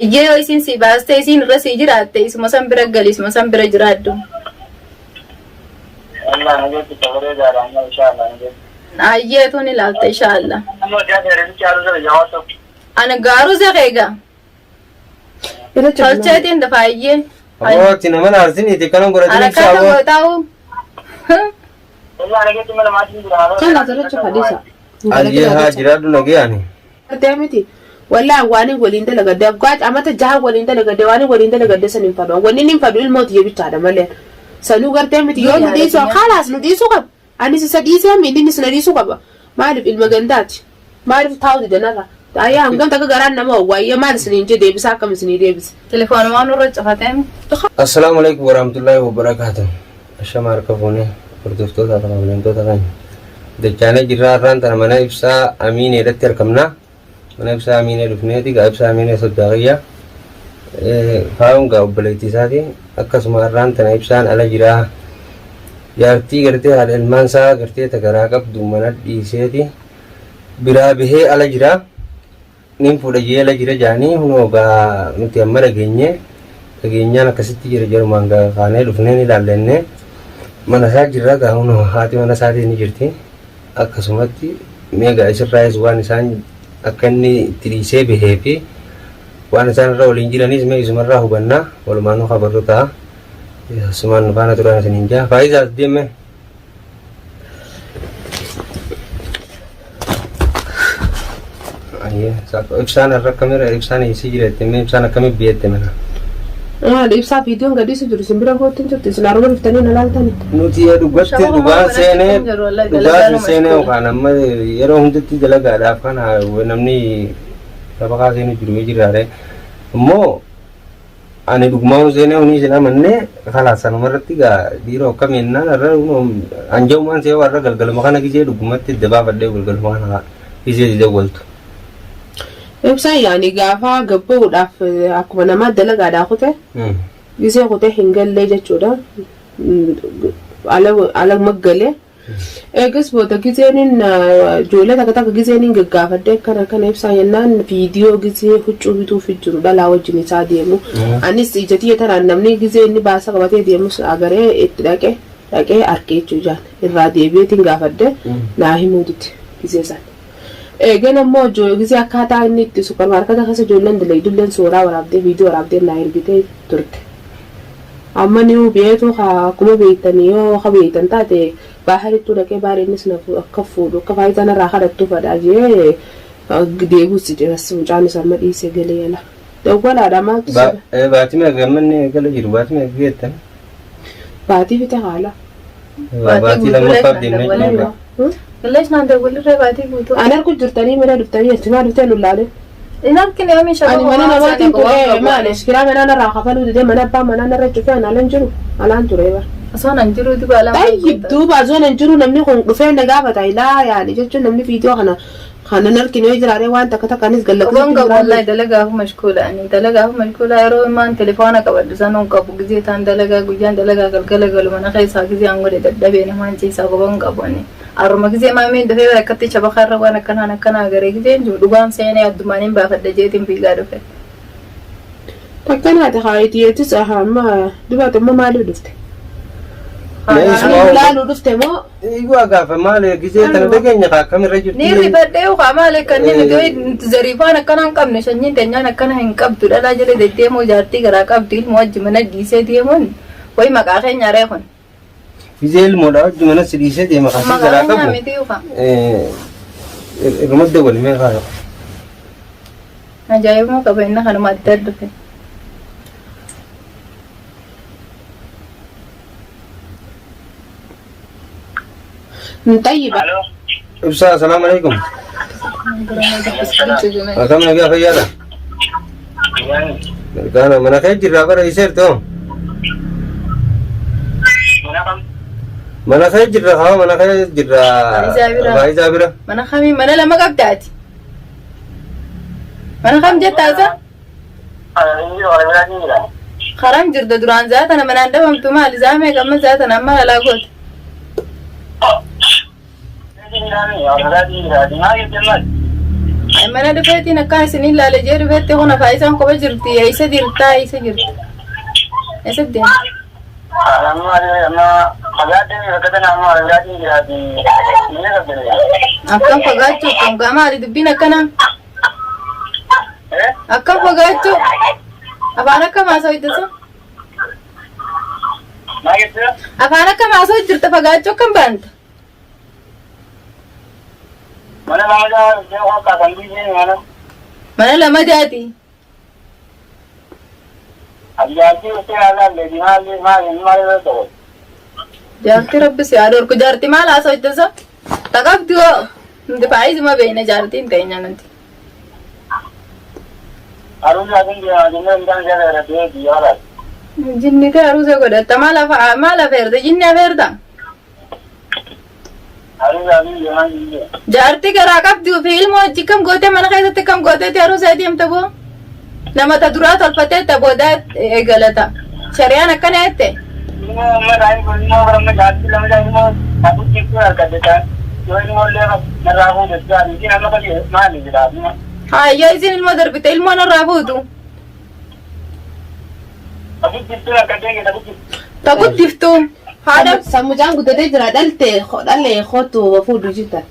Iyyee yoo isiin si baastee isiin irra sii jiraatte isuma san bira gali isuma san bira jiraadhu. Allah na jetti bareedaadha amma inshallah na jetti. Ayyee tun ilaalta inshallah. Amma gaafa riqicha aruuza jawaatu. Ana gaaruu zeqee egaa. Irra cimnaa. Tolcheetiin dafa ayyee. Aboo ati nama naarsin kana godhatin ibsaa Harakaata aboo. gootaa'u. Allah na jetti mana maatiin jira. Kana irra cufa dhiisa. Ayyee haa jiraadhu nagayaan. Gartee miti. Wallaahi waan waliin dalagadde waggaa amata jaha waliin dalagadde waan waliin dalagadde san hin fadhu. Wanni hin fadhu ilmoo tiyya bichaadha malee. Sanuu gartee miti yoo nu dhiisu khalaas nu dhiisuu qaba. Anis isa dhiisee mi innis na dhiisuu qaba. Maaliif ilma gandaati? Maaliif taa'u dide narra? Ayyaa hangam takka garaan nama owwaayya maal isiniin jedhe deebisaa akkam isinii deebise? Telefoonumaan nurra cufatee. Assalaamu alaikum warahmatullahi wabarakatuh. Ashama harka fuunee hordoftoota fi kabajamtoota keenya. Dachaanee jirraa har'aan tana mana ibsaa Amiineedhatti argamna. Mana ibsaa Amiinee dhufneeti gaa ibsaa Amiinee soddaa kiyya. Faayuun gaa obboleettii isaati. Akkasuma har'aan tana ibsaan ala jiraa. Jaartii gartee haadha ilmaan isaa gartee ta garaa qabdu mana dhiiseeti. Biraa bahee ala jira. Nin fuudha jee ala jira jaanii hunoo gaa nuti amma dhageenye dhageenyaan akkasitti jira jarumaan gaa kaanee dhufnee ni ilaallenne mana isaa jirra gaa hunoo haati mana isaatii ni jirti akkasumatti mee gaa isirraayis waan isaan akka inni itti dhiisee bahee fi waan isaan irra waliin jiranis mee isumarraa hubanna walumaanuu kabarru ta'a asumaan nu faana turaan isiniin jaa faayizaas deemme. Ibsaan har'a akkamira ibsaan eessii jira jettee mee ibsaan akkamitti biyyatte mana. Maal ibsaa viidiyoon gadhiisu jiru isin bira kootti hin jirtu isin haruma dhuftanii na laaltani. Nuti dhugatti dhugaan seenee dhugaan seenee yookaan amma yeroo hundatti dalagaadhaaf kana namni sabaqaa seenu jiru yoo jiraate immoo Ani dhugumaan seenee hunii isin amanne kalaas sanuma irratti gaa dhiiroo akkam jennaan har'a anja'umaan seewaa har'a galgaluma kana gizee dhugumatti adda baafadhee galgaluma kana gizee si dawwaltu. Ibsaan yaani gaafa gabba'uudhaaf akkuma namaa dalagaadhaa kute gisee kute hin gallee jechuudha. Ala ala maggalee. Eegas booda gizeenin ijoollee takka takka gizeenin gaggaafadhe akkana akkana ibsaa jennaan viidiyoo gizee huccuu bituuf jiru dhalaa wajjin isaa deemu. Anis ija tiyya tanaan namni gizee inni baasa qabatee deemus agaree itti dhaqe dhaqee arke jechuu ijaan irraa deebi'eetiin gaafadhe naa himuu dide gizee san. Eegan ammoo gizee akkaataa inni itti supparmaarkata keessa ijoolleen dalaydulleen suuraa waraabdee viidiyoo waraabdee naa ergitee turte. Amma niu beetu kaa akkuma beeytani yoo ka beeytan taate baaharittuu dhaqee baar innis na akka fuudhu akka faayidaa narraa kadhattu fadha jee deebi'us dide bas mucaan isa amma dhiise gale yala dawwalaadha maaltu si Baatii meeqa gammanni gala jiru baatii meeqa geettan? Baatii fixe haala. Baatii lammaffaaf deemnee jirra. Qillees naan dawwalirree baatii guutuu. An argu jirtanii mana dhuftanii achi maa dhuftee nu laalee. Hin argine yoo meeshaa Ani mana namaatiin ture maali kiraa manaa narraa kafaluu didee mana abbaa manaa narra cufee ani alan jiru alaan ture bara. Osoo nan jiruu duba alaan. Tayyib duuba osoo nan jiru namni kun dhufee na gaafata ilaa yaani jechuun namni viidiyoo kana kana nan argine yoo jiraate waan takka takka anis gallakkisuutti Oboon qabu wallahi dalagaafu mashkuula ani dalagaafu mashkuula yeroo immaan telefoona qabadhu sanuun qabu gizee taan dalagaa guyyaan dalagaa galgala galu mana keessaa gizee an godhe dadhabee namaan ciisaa goboon qabu ani arruma gizee maameen dhufee bara akkatti shabakaa irra waan akkanaan akkanaa agaree gizeen jiru dhugaan seenee addumaan hin baafadha jeetiin fiigaa dhufe. Takkanaati haayitiyeetis amma dubaati amma maaliif dhufte? Laaluu dhufte moo? Eeyyuu gaafa maal gisee tana dhageenya kaa akkamirra jirti. Ni rifadhee ukaa maal akka inni nuti zariifaan akkana hin qabne sanyiin teenyaan akkana hin qabdu dhalaa jala deddeemoo jaartii garaa qabdu ilmoo wajji mana dhiisee deemuun wayi maqaa keenya ree kun. Gisee ilmoodha wajji mana si dhiisee deema kan si Maqaa garaa keenyaa qabu. miti ukaa. Irruma dawwali mee kaa. Ajaa'ibuma qaba inni kanuma adda dhufe. Tayyib. Alo. Ibsaa assalaamu alaikum. Akkam nagaa fayyaadha? Mirgaana mana kee jirraa bara iseertoo? Mana kam? Mana kee jirra haa mana kee jirra. Faayizaa bira. Faayizaa bira. Mana kamii mana lama qabdaati. Mana kam jettaa isa? Karam jirta duraan zaa tana manaan dhabamtu maali zaa meeqa amma zaa tana amma lalaa goote. Mana dhufeetiin akkaan isin ilaale jee dhufeetti kun afaa isaan kopha jirti. Eessa jirtaa? Eessa jirti? Eessa deemta? Amma amma fagaatee bakka tana amma argaatiin jiraati. Mana qabdanii. Akkam fagaachuu kun gaa maali dubbiin akkana? Eh? Akkam fagaachuu? Afaan akkam haasa'u ittisa? Maal jechuudha? Afaan akkam haasa'u jirta fagaachuu akkam baanta? Mana lama jaa iddoo kan dhiisee mana. Mana lama jaati. Ajaa'ibsi dhuftee haasa'allee maali maali maali irra ta'u. Jaartii rabbi si haa dhorku. Jaartii maal haasa'u ittisa? Taqabdi hoo? Nuti faayisuma beekna jaartiin teenya nuti. Aruusa kun deemaa jennee hin taane jala irra deebi biyya alaati. Jinni ta'e aruusa godhatta. Maal afa maal afeerta? Jinni afeerta? Aruusa kun deemaa jennee. Jaartii garaa qabdi fi ilmoo hojii kam gootee mana keessatti kam gooteeti aruusa deemta boo? Nama ta duraa tolfatee ta boodaa eegalata. Shari'aan akkana jette. Ilmoo amma daa'im kun ilmoo bara amma jaartii lama jaa ilmoo hafu jirtuu argatte ta'an yoo ilmoo illee narraa fuute jaartii nama qabi maali jedhaa. Hayyoo isin ilmoo darbite ilmoo narraa fuutu. Hafu jirtuu argattee keessa guddiftu. Ta guddiftu. Haadha Sammucaan guddatee jira dhalte dhalee kootu fuudhu jirta.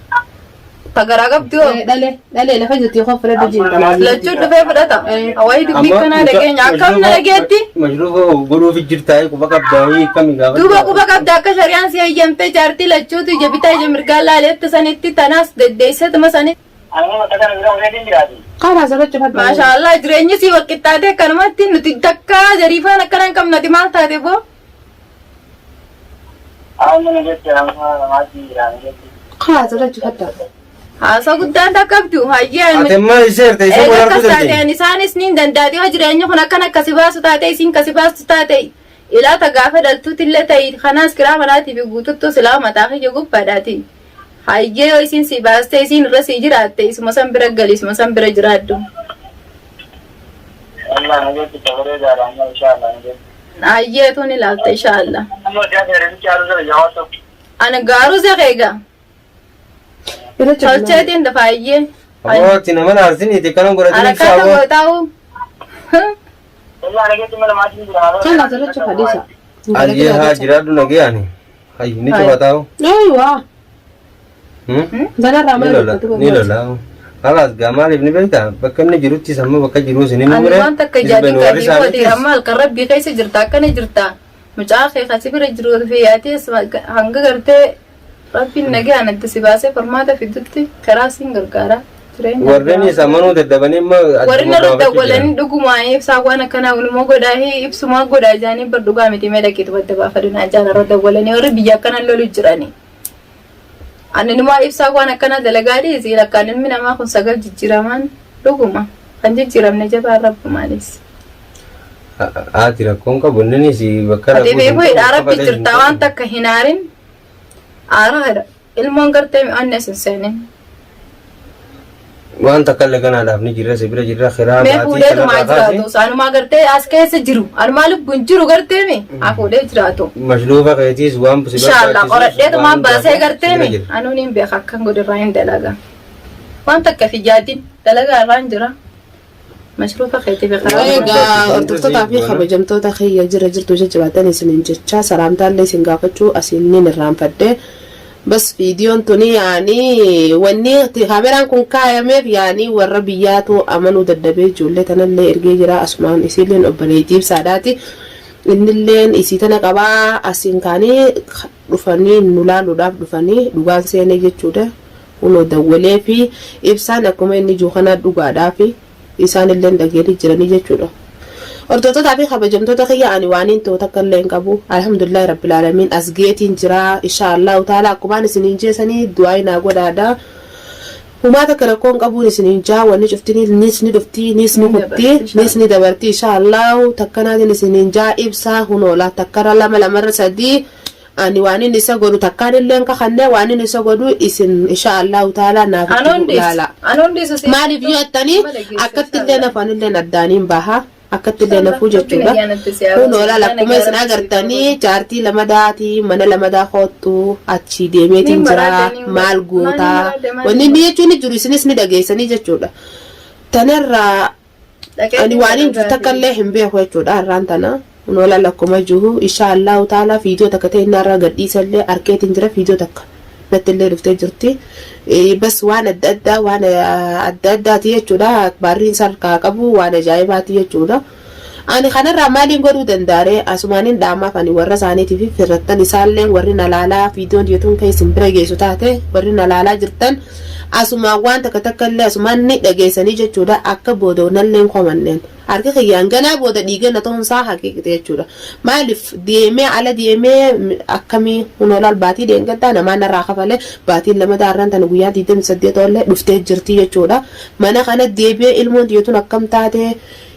ta garaa qabdi hoo. Dhalee dhalee lafa jirti koo fudhadhu jirta. Lachuu dhufee fudhata. Hawaii dubbii kanaa dhageenya akkam na dhageetti. Mashruufa godhuuf jirtaa quba qabdaa kami gaafa. Duuba quba qabda akka shari'aan si hayyamtee jaartii lachuutu ija bitaa ija mirgaa laaleetti sanitti tanaas deddeessatuma sanitti. Ani bakka kana bira ogeetiin jiraati. Karaa asirra cufadhu. Maashaallah jireenyi sii walqixxaatee akkanumatti nuti takka jariifaan akkana hin qabnati maal taate boo? Amma na jecha amma maatii jiraani jechuudha. Karaa asirra cufadhu. Haasaa guddaan takka qabdu hayyee Ati amma ishee erta ishee Eega wal akkas arguu taate dandeenya. ani isaanis niin danda'ati yoo jireenyi kun akkan akkasi baasu taate isiin kasi baastu taate ilaata gaafa dhaltuutillee ta'i kanaas kiraa manaatii fi guututtuu silaa mataa kiyya gubbaadhaati. Hayyee yoo isiin si baastee isiin irra si jiraatte isuma san bira gali isuma san bira jiraadhu. Allah na jecha bareedaadha amma inshallah na jecha. Hayyee tun ilaalta inshaallah. Amma jaartii rificha aruusa biyya hawaasaa. Ani gaaruu zeqeega. Irra cufadhu. Tolcheetiin dafa hayyee. Aboo ati nama arsiniiti akkana godhatanii Harakaata ibsaa gootaa'u. Allah na jecha mana maatiin jira. Karaa asirra cufadhu isa. Ayyee haa jiraadhu nageyaani. Hayyu ni cufataa'u. Eeywa. Zanarraa Ni maal lola ni lola. Halaas gaa maaliif ni beektaa bakka inni jirutti amma bakka jiruus ni Ani mure. waan takka ijaajin qabii kooti amma halkan rabbii keessa jirta akkana jirta. Mucaa kee kasi bira jiruu fi atis hanga gartee rabbiin nagaan itti si baasee furmaata fidutti karaa siin gargaara. Jireenya Warreen isa manuu dadhabanii amma Warri narra dawwalanii dhugumaa ibsaa waan akkanaa walumaa godhaa ibsumaa godhaa jaanii bar dhugaa miti mee dhaqiitu badda baafadhu naa jaan irra dawwalanii warri biyya akkana lolu jiranii. Ani numaa ibsaa waan akkanaa dalagaa dhiisi lakkaan ilmi namaa kun sagal jijjiiramaan dhuguma kan jijjiiramne jabaan rabbi maalis. Haati rakkoon qabu innis bakka Ati beekuu hidhaa rabbi jirta waan takka hin aarin aara ilmoon gartee mi'oonni as hin seenin. Waan takka illee ganaadhaaf ni jirra si bira jirra kiraa Mee baatii fuudhee tumaa kanarraa kaase jiraatu anumaa gartee as keessa jiru anumaa lubbuun jiru gartee mi haa fuudhee jiraatu. mashluufa keetiis waan si Inshaallah barbaachisus qoradhee waan tumaan baasee hundaafuu gartee si bira mi jirra. anuun hin beeka akkan godhu irraa hin dalaga. Waan takka fi jaadin dalagaa irraa hin jira. Mashruufa keetii fi karaa Egaa hordoftootaa fi kabajamtoota kiyya jira jirtu jajjabaatan isiniin jecha salaamtaallee isin gaafachuu asiin niin irraanfadhe. Bas viidiyoon tuni yaani wanni kaameraan kun kaayameef yaani warra biyyaatu amanuu dadhabee ijoollee tanallee ergee jira asumaan isiilleen obboleettii ibsaadhaati. Innilleen isii tana qabaa asiin kaanii dhufanii nu laaluudhaaf dhufanii dhugaan seenee jechuudha. Kunoo dawwalee fi ibsaan akkuma inni jiru kanaa dhugaadhaafi isaan illee dhageelii jiranii jechuudha. Hordoftoota fi kabajamtoota kiyya ani waaniin ta'u takka illee hin qabu. Alhamdulillahi rabbil aalamiin as geetiin jira. Insha Allahu taala akkumaan isiniin jeesanii du'aa naa godhaadha. Humaa takka rakkoon qabuun isiniin jaa wanni cuftini nis ni dhufti nis ni kutti nis ni dabarti insha Allahu takkanaatiin isiniin jaa ibsaa hunoola takkara lama lamarra sadii ani waanin isa godhu takkaan illee hin kakanne waanin isa godhu isin insha Allahu taala naaf itti Anuun laala. dhiisu. Anuun dhiisu. Maaliif yoo jettanii akkatti illee afaanillee addaaniin baha. Akkatti illee nafuu jechuudha. Kun olaal akkuma isin agartanii jaartii lamadaatii mana lamadaa koottu achii deemeetiin jira maal gootaa wanni inni jechuun ni jiru isinis ni dhageessanii jechuudha. Tanarraa ani waan hin jiru takka illee hin beeku jechuudha har'aan tana. Kun olaal akkuma jiru insha Allahu ta'ala viidiyoo takka ta'e inni har'a gadhiisallee arkeetiin jira viidiyoo takka natti illee dhuftee jirti. Bas waan adda addaa waan adda addaati jechuudha. Akbaarriin isaa harkaa qabu waan ajaa'ibaati jechuudha. Ani kanarraa maaliin godhuu danda'aree asumaaniin dhaamaaf ani warra isaaniitii fi firrattan isaallee warri na laalaa viidiyoon jetuun kan isin bira geessu taate warri na laalaa jirtan asumaan waan takka takka illee asumaan ni dhageessanii jechuudha akka booda nalleen komanneen. Harki kiyyaan ganaa booda dhiiga na ta'uun isaa haqiiqte jechuudha. Maaliif deemee ala deemee akkamii kunoo laal baatii deengaddaa namaa narraa kafale baatiin lamadaa har'aan tana guyyaa 28 oollee dhuftee jirti jechuudha. Mana kana deebi'ee ilmoon tiyya tun akkam taate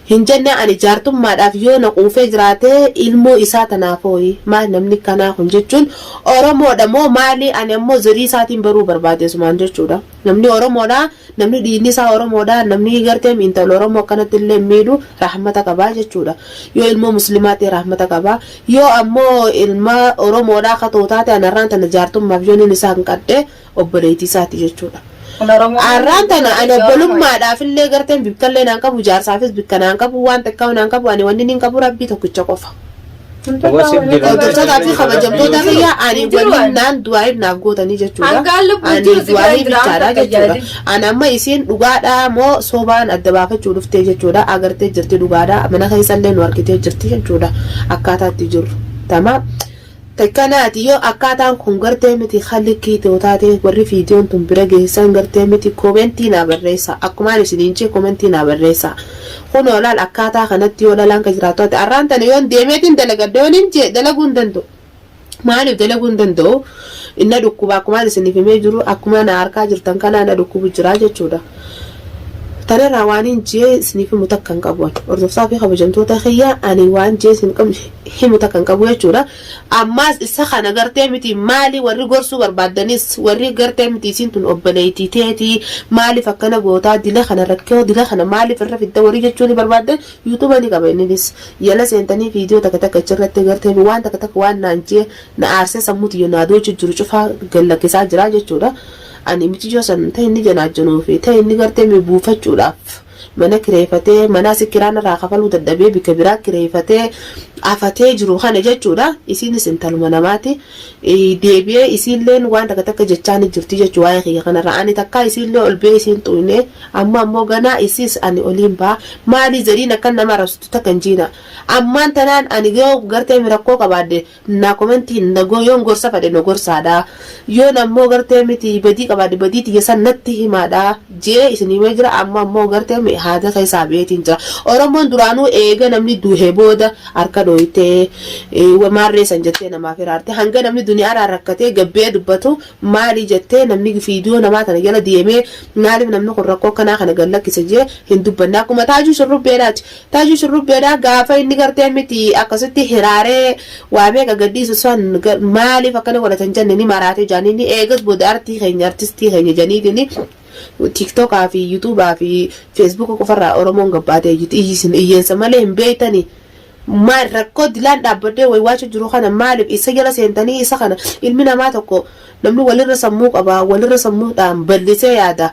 hin jenne ani jaartummaadhaaf yoo na quufee jiraate ilmoo isaa tanaaf hooyi maal namni kanaa kun jechuun Oromoodha moo maali ani ammoo zirii isaatiin baruu barbaade sumaan jechuudha. Namni Oromoodha Namni dhiigni isaa Oromoodha, namni gartee intala Oromoo akkanatti illee miidhu rahmata qaba jechuudha. Yoo ilmoo muslimaa ta'e rahmata qaba. Yoo ammoo ilma Oromoodha akka ta'u taate anarraan tana jaartummaaf yoo inni isaa hin qadhe obboleettii isaati jechuudha. Arraan tana ani obbolummaadhaaf illee garteen bikkallee naan qabu jaarsaafis bikka naan qabu waan takkaa naan qabu ani wanni hin qabu rabbii tokkicha qofa. Hordoftoota fi kabajamtoota kiyya ani waliin naan du'aa'iif naaf gootanii jechuudha. Hangaan lubbuun Ani jiru si bira du'aa'ii hin jira bichaadha akka jechuudha. yaadin. Ani amma isiin dhugaadhaa moo sobaan adda baafachuu dhuftee jechuudha. Agartee jirti dhugaadhaa. Mana keessallee nu argitee jirti jechuudha. Akkaataa itti jirru. Tama. Takkanaati yoo akkaataan kun gartee miti kalikii ta'u taate warri viidiyoon tun bira geessan gartee miti komentii naa barreessa akkumaan isiniin jee komentii naa barreessa kunoo laal akkaataa kanatti yoo dhalaan ka jiraattu taate arraan tana yoon deemeetiin dalagadhe yoon hin jee dalaguu hin danda'u maaliif dalaguu hin danda'u inna dhukkuba akkumaan isiniif himee jiru akkuma na harkaa jirtan kanaa na dhukkubu jira jechuudha. Tanarraa waan hin jee isiniif himu takka hin qabu. Hordoftoota fi kabajamtoota kiyya ani waan jee isin himu takka hin qabu jechuudha. Ammaas isa kana gartee miti maali warri gorsuu barbaaddanis warri gartee miti isiin tun obboleettii teetii maaliif akkana gootaa dila kana rakkoo dila kana maaliif irra fidda warri jechuu ni barbaaddan yuutuuba ni qaba inninis yala seentanii viidiyoo takka takka achirratti gartee waan takka takka waan naan jee na aarsee sammuu tiyya naa doochu jiru cufaa gallakkisaa jira jechuudha. Ani miciyyoo san ta'e inni janaajjanuu fi ta'e inni gartee mi buufachuudhaaf mana kireeffatee mana asi kiraan irraa kafaluu dadhabee bikka biraa kireeffatee afatee jiru kana jechuudha. Isiinis intaluma namaati. Deebi'ee isiilleen waan takka takka jechaa ni jirti jechuu waa'ee kiyya kanarraa. Ani takkaa isiillee ol ba'ee isiin xuyne amma ammoo ganaa isiis ani oliin ba'a. Maali zariin akkan nama arrabsitu takka hin jiina. Ammaan tanaan ani yoo gartee mi rakkoo qabaadhe na komentii na go yoon gorsa fadhe na gorsaadha yoon ammoo gartee miti badii qabaadhe badii tiyya san natti himaadha jee isin himee jira amma ammoo gartee mi haada keessaa beetiin jira oromoon duraanuu eega namni duhe booda harka dhooytee maarree san jettee namaaf hiraarte hanga namni duniyaarraa rakkatee gabbee dubbatu Maali jettee namni viidiyoo namaa tana jala deemee maaliif namni kun rakkoo akkanaa kana gad lakkise jee hin dubbanne. Akkuma Taajuu Shurrubbeedhaati. Taajuu Shurrubbeedhaa gaafa inni gartee miti akkasitti hiraaree waa meeqa gad dhiisu san maaliif akkana godhatan jenne ni maraate jaaniini eegas booda artii keenya artistii keenya janiitini tiiktokaa fi yuutuubaa fi feesbuuka qofarraa Oromoon gabbaatee iyyiti iyyisin iyyensa malee hin beeytanii. Maal rakkoo dilaan dhaabbadhee waywaachu jiru kana maaliif isa jala seentanii isa kana ilmi namaa tokko namni walirra sammuu qaba walirra sammuudhaan bal'isee yaada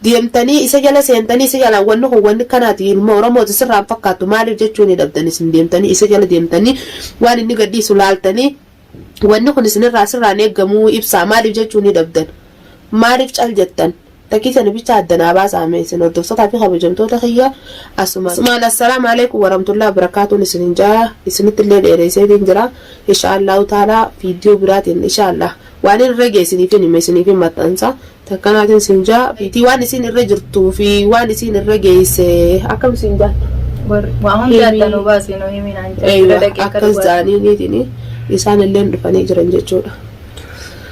deemtanii isa jala seentanii isa jalaan wanni kun wanni kanaati ilma Oromooti sirraan fakkaattu maaliif jechuu ni dhabdan isin deemtanii isa jala deemtanii waan inni gadhiisu laaltanii wanni kun isinirraa sirraan eeggamuu ibsaa maaliif jechuu ni dhabdan maaliif cal jettan Takkii tana bicha adda naa baasaa mee isin hordoftootaa fi kabajamtoota kiyya asumaan asumaan assalaamu alaikum warahmatullahi wabarakaatuun isinin jaa isinitti illee dheereesseetiin jira insha allahu taalaa viidiyoo biraatiin insha allah waan irra geessiniifin hima isiniifin maxxansa takkanaatiin isin jaa fiitii waan isin irra jirtuu fi waan isin irra geesse akkam isin jaa Waa hunda adda nu baasi nu himi naan jedhe. Eeywa Bira dhaqee akka akkas dhugaati. jaaniiniitiin isaan illeen dhufanii jiran jechuudha.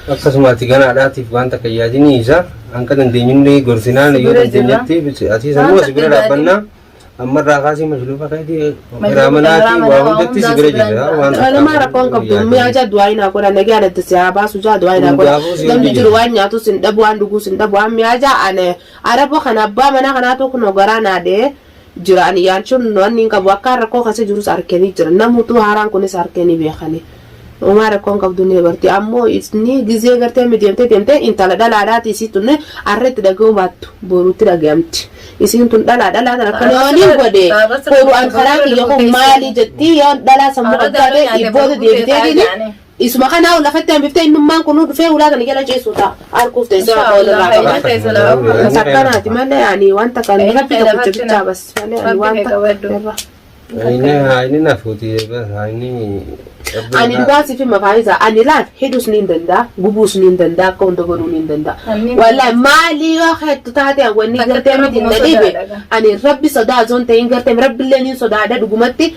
Akkasuma ati ganaadhaatiif waan takka yaadinii isa hanga dandeenyullee gorsinaan yoo Bira jirra. dandeenyetti ati Waan sammuu si takka bira yaadin. dhaabbannaa ammarraa kaasii mashluufa keetii Mashluufa kiraa manaatii kiraa waa manaa, waa hundatti si hundaa bira si bira jirra jira. waan takka Walumaa rakkoon qabdu mi'a jaa du'aa hin godha nagaa adda si haa baasu jaa du'aa hin godha Hundaafuu si namni hojii jiru jira. waan nyaatus hin dhabu waan dhuguus hin dhabu waan mi'a jaa ane araboo kana abbaa manaa kanaatu kunoo garaa naa dhee Jira ani yaalchuun wanni hin qabu akka rakkoo keessa jirus arkanii jira namutu haaraan kunis arkanii beekanii. Homaa rakkoon qabdu ni dabarti ammoo isni gizee gartee mi deemtee deemtee intala dhalaadhaati isii tunne arreetti dhaga'uu baattu boruutti dhaga'amti. Isiin tun dhalaa dhalaa tan akkana yoo ni godhe boru an karaa kiyya kun maali jetti yoo dhalaa sammuu qabdaate ibbootu deebiteetiin isuma kanaa lafatti hambiftee innummaan kunuu dhufee ulaa tana jala ceesuu ta'a arguuf teessee rakkoo walirraa qaba. Akkanaati malee ani wanta kan rabbi tokkicha bichaa bas malee ani wanta irra. Inni na fuuti inni. Ani dhugaa siif hima Faayiza ani laal hidhuus ni danda'a gubuus ni danda'a akka hunda godhuu ni danda'a. Wallahi maalii yoo heettu taate wanni gartee miti na dhibe ani rabbi sodaa osoo hin ta'in gartee rabbillee ni sodaadha dhugumatti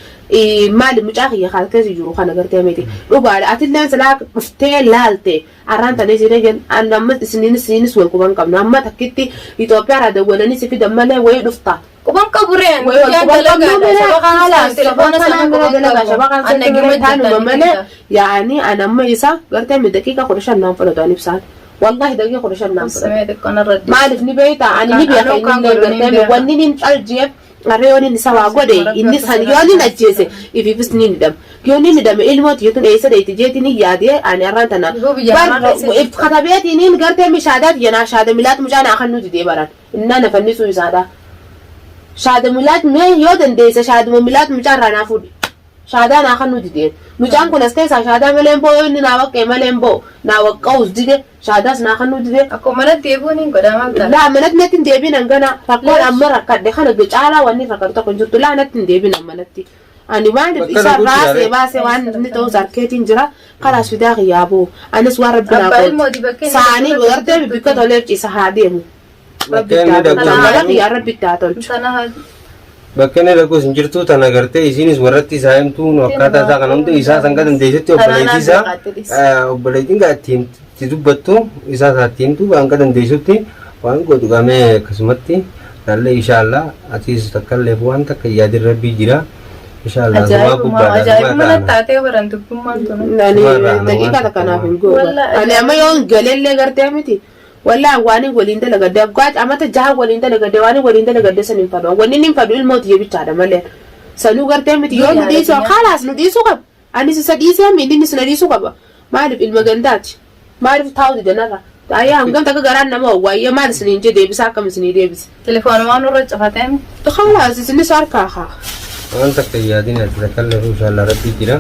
maali mucaa kiyya kaas keessa jiru kana gartee miti dhugaadha atilleen silaa dhuftee laalte arraan tana isin eegen an amma isiniinis isinis wal quban qabnu amma takkitti Itoophiyaa irraa dawwalanii si fidan malee wayii dhufta. Quban qabu reen Way wal guyyaan quban qabnu dalagaadha mire shabaqaan haala isaan telefoona shabaqa sana kanaan bira quban dalagaa qabu shabaqaan anna setti gima mire taanuma jirtanii malee keessa. yaa'anii an amma isa gartee mi daqiiqa 15 naan fudhatu an ibsaan wallahi daqiiqa 15 naan fudhatu Samee xiqqoon irra maaliif ni beektaa ani ni Kan beeka anuu kan inni godhu ni gartee mi beeka. wanni nin caljeef harree yoon inni isa waa godhe Rabbi inni akka san sirraa yoon inni hin ajjeese ifiifis ni hidhama yoon inni hidhame ilmoo tiyyatuun eessa dheeyte jeetiin hin yaadee ani har'aan tana Dhibuu biyya bar namaa keessa if jirta. katabeetiin gartee mi shaadaa tiyya naa shaada milaat mucaa naa kan nuti dee baran Innaa na fannisuu isaadha. Shaada milaat mee yoo dandeesse shaaduma milaat mucaa irraa naa fuudhi. Shaadaa naa kennuu dideen. Mucaan kun as keessaa shaadaa malee hin boo'u yoo inni naa waqqee malee hin boo'u. Naa waqqa'uus dide shaadaas naa kennuu dide. Akkuma manatti eeguun hin godhaa maal ta'a? Laa manatti natti hin deebiin hangana rakkoon Leesh. amma rakkadhe kana caalaa wanni rakkatu tokko hin jirtu laa natti hin deebiin ammanatti. Ani maaliif Bakka isa dhaquu jira raasee ree. baasee waan inni ta'us harkeetiin jira kalaas fidaa kiyyaa boo anis waan rabbi naa Abbaa qoode ilmooti bakka inni saanii dhaqu gartee jirtu. bikka toleef ciisa haa deemu rabbi Bakka itti inni haa dhaqu tolchu hin mala jiru. kiyyaa rabbi itti haa tolchu. Sana haa Bakka inni dhaquus hin jirtu tana gartee isiinis warratti isaa himtuu nu akkaataa isaa kana hunda isaa san dandeessetti obboleettii isaa obboleettiin gaa itti itti dubbattu isaa isaa itti himtu hanga dandeessutti waan godhu gamee akkasumatti laallee inshaallah atiis takka illee waan takka yaadin rabbii jira inshaallah sumaa Ajaa'ibuma gubbaadha sumaa ajaa'ibuma irraa natti taatee baran dubbummaan tunu. Ani Sumaa irraa ana daqiiqaa waan takka naaf takka hin gooba. Wallaahi Ani amma ajaa'ibuma. yoon galellee gartee miti. Wallaahi waan waliin dalagadde waggaa amata jaha waliin dalagadde waan waliin dalagadde san hin fadhu. Wanni inni hin fadhu ilmoo tiyya bichaadha malee. Sanuu gartee miti yoo nu Yaada dhiisu biyyaa. kaalaas nu dhiisuu qaba. Anis isa dhiisee mi innis na dhiisuu qaba. Maaliif ilma gandaati? Maaliif taa'u dida narra? Ayyaa hangam takka garaan nama hawwa ayyaa maal isiniin jedhe deebisaa akkam isinii deebise? Telefoonumaa nurra cufatee. Khalaas isinis harkaa haa. Waan takka hin yaadin ati takka illee inshallah rabbii jira.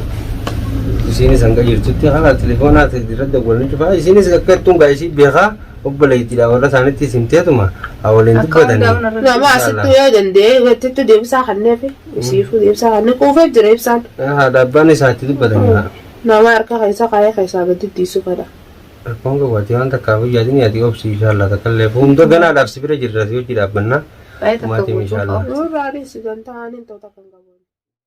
Isiinis hanga jirtutti hala telefoonaa irra dawwalni cufaa isiinis akka ittuun gaa isii beekaa obboleettiidha warra isaanitti simteetuma haa waliin Akka dubbatanii. hundaa'u narra Nama asittuu yoo danda'e gattittu deebisaa kanneefi isiifuu deebisaa kanne quufee jira ibsaan. Haadha abbaan isaatti dubbatanii. Nama harka keessa kaayee keessaa gadi dhiisu fedha. Rakkoon qabu ati waan takkaaf hin yaadin ati obsi inshallah takka illee hunda ganaadhaaf si bira jirra si hojii dhaabbannaa. Baay'ee takka Maatiin guutuu inshallah. qabu. Nurraa dhiisi gantaa ani ta'u takka hin qabu.